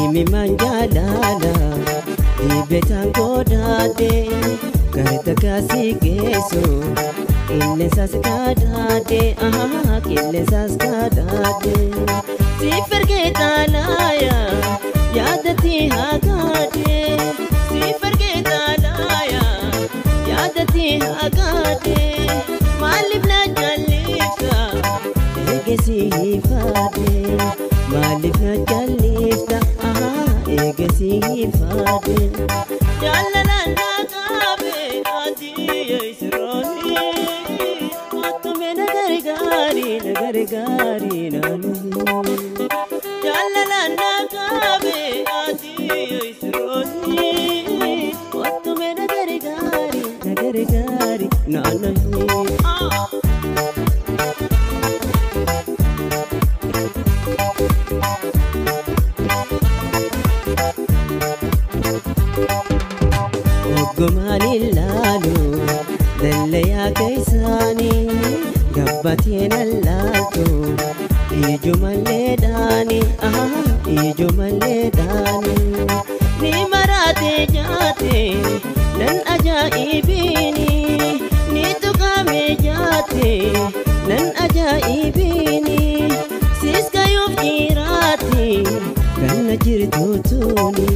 Imi manjalala dibetan godade karta kasi geso qilleensas kadade qilleensas kadade sifir ketalaya yaadati hagade sifir ketalaya yaadati hagade maalif na jallifta eegesi hifade maalif na jallifta eegesi hifade jaalala na qabe ati isrooni atume nagargaari nagargaari nanu jaalala na qabe ati isrooni atume nagargaari nagargaari nanu. Ogummaan ilaalu dallayaa keessaanii gabbateen allaaltu ijumallee dhaani ijumallee dhaani ni maraate jaate nan ajaa'ibiini ni tuqame jaate nan ajaa'ibiini sis gayuuf jiraate kan jirtu tuni.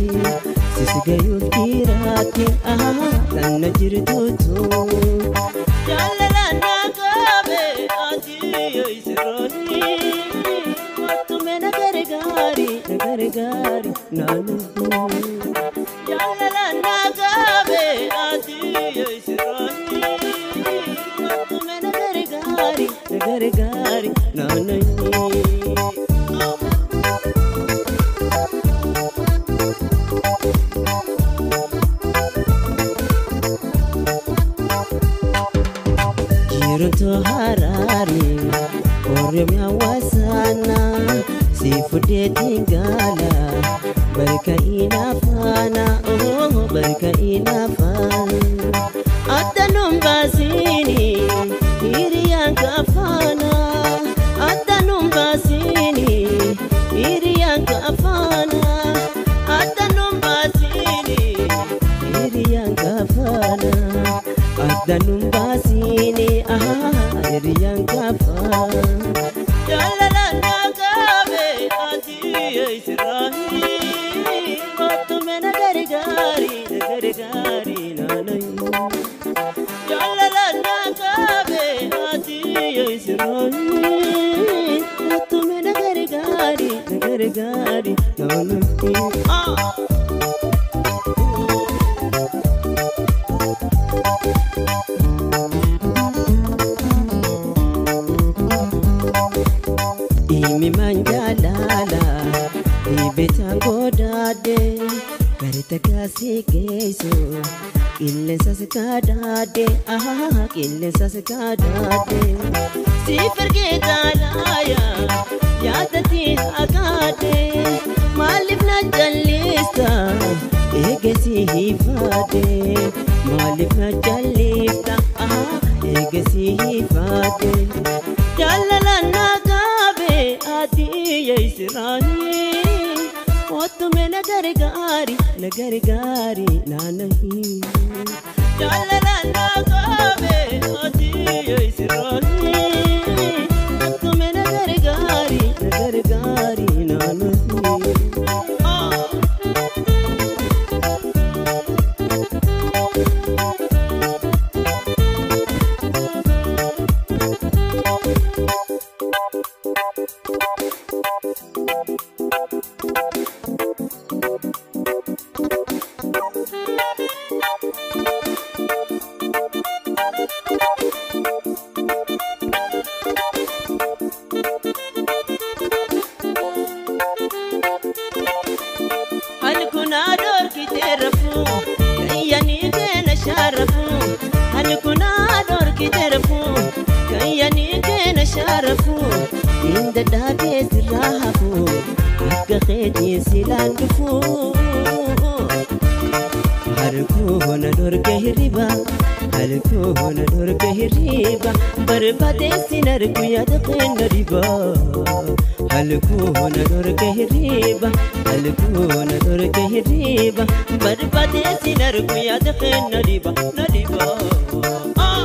Sisgayuuf jiraate kan jirtu tuni. Jaalala na qabe ati isrooni atume nagargaari nagargaari nanu. Jaalala na qabe ati isrooni atume nagargaari nagargaari nanu. Jirtu harari Oromia wasana sifude tingala barka inafana oh barka inafana atanum basini iriyan kafana atanum basini iriyan kafana atanum basini iriyan kafana atanum basini iriyan kafana jaalala na qabe ati isrooni atume nagargaari nagargaari nanu jaalala na qabe ati isrooni atume nagargaari nagargaari nanu. Imi manjalala dibetan godade karta kasi geso qilleensas kadade qilleensas kadade sifir ketalaya yaadati hagade maalif na jallista eegesi hifade maalif na jallista eegesi hifade jaalala na qabe ati isrooni atume nagargaari nagargaari nanahi jaalala na qabe ati isrooni atume nagargaari nagargaari nanahi. Akka keetii silaan dhufuu harkuu Halkoona dhorke hirriba, halkoona dhorke hirriba, barbaadee sin argu yaada keenya dhiba. Halkoona dhorke hirriba, halkoona dhorke hirriba, barbaadee sin argu yaada keenya dhiba, na dhiba.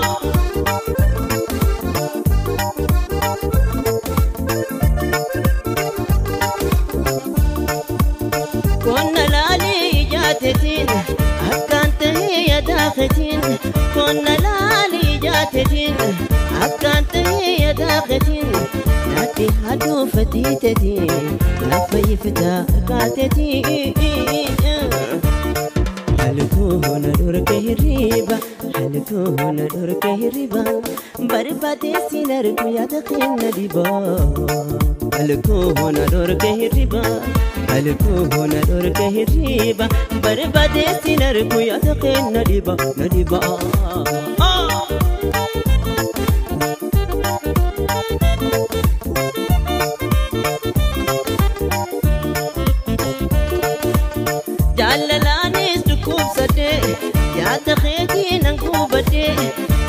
Konna laalii ijaateetiin akkaan ta'ee yadaakeetiin. Konna laalii ijaateetiin akkaan ta'ee yadaakeetiin. Naatti haduufatiteetiin na fayyiftaa kaateetiin. Halkoona dhorke hirriba, halkoona dhorke hirriba, barbaadee sin argu yaada keenya dhiba. Halkoona dhorke hirriba, halkoona dhorke hirriba, barbaadee sin argu yaada keenya dhiba, na dhiba. Jaalalaanis dhukkubsadhee yaada keetiin nan gubadhee.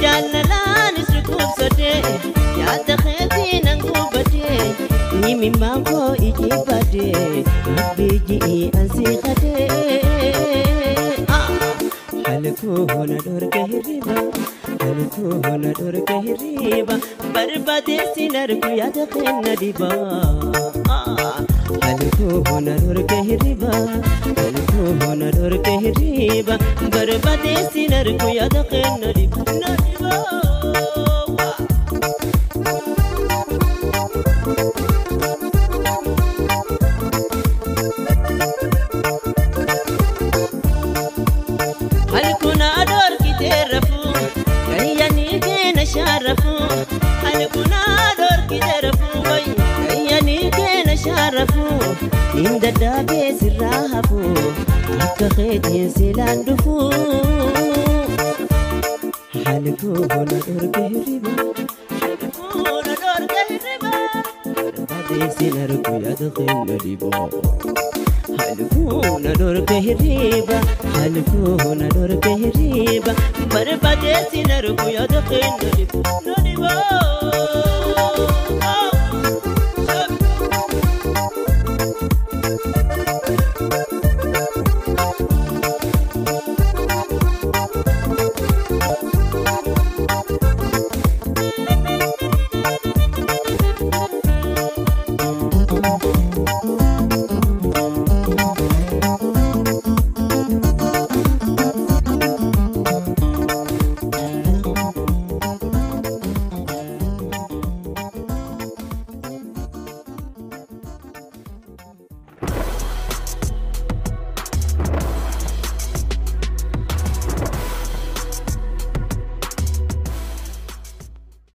Jaalalaanis dhukkubsadhee yaada keetiin nan gubadhee. Nimimmaan koo ijibadhee rabbii ji'i ansii qadhee. Halkoona dhorke hirriba, halkoona dhorke hirriba, barbaadee sin argu yaada keenya dhiba. Halkoona dhorke hirriba, halkoona dhorke hirriba, barbaadee sin argu yaada keenya dhiba, na dhiba. Halkuna dhorkitee rafuu, gayyanii keena shaarafuu. Halkuna dhorkitee rafuu, gayyanii keena shaarafuu. Niin dadhabee sirraa hafuu, akka keetiin silaan dhufuu. Halkoona dhorke hirriba, halkoona dhorke hirriba, barbaadee sin argu yaada keenya dhiba. Halkoona dhorke hirriba, halkoona dhorke hirriba, barbaadee sin argu yaada keenya dhiba, na dhiba.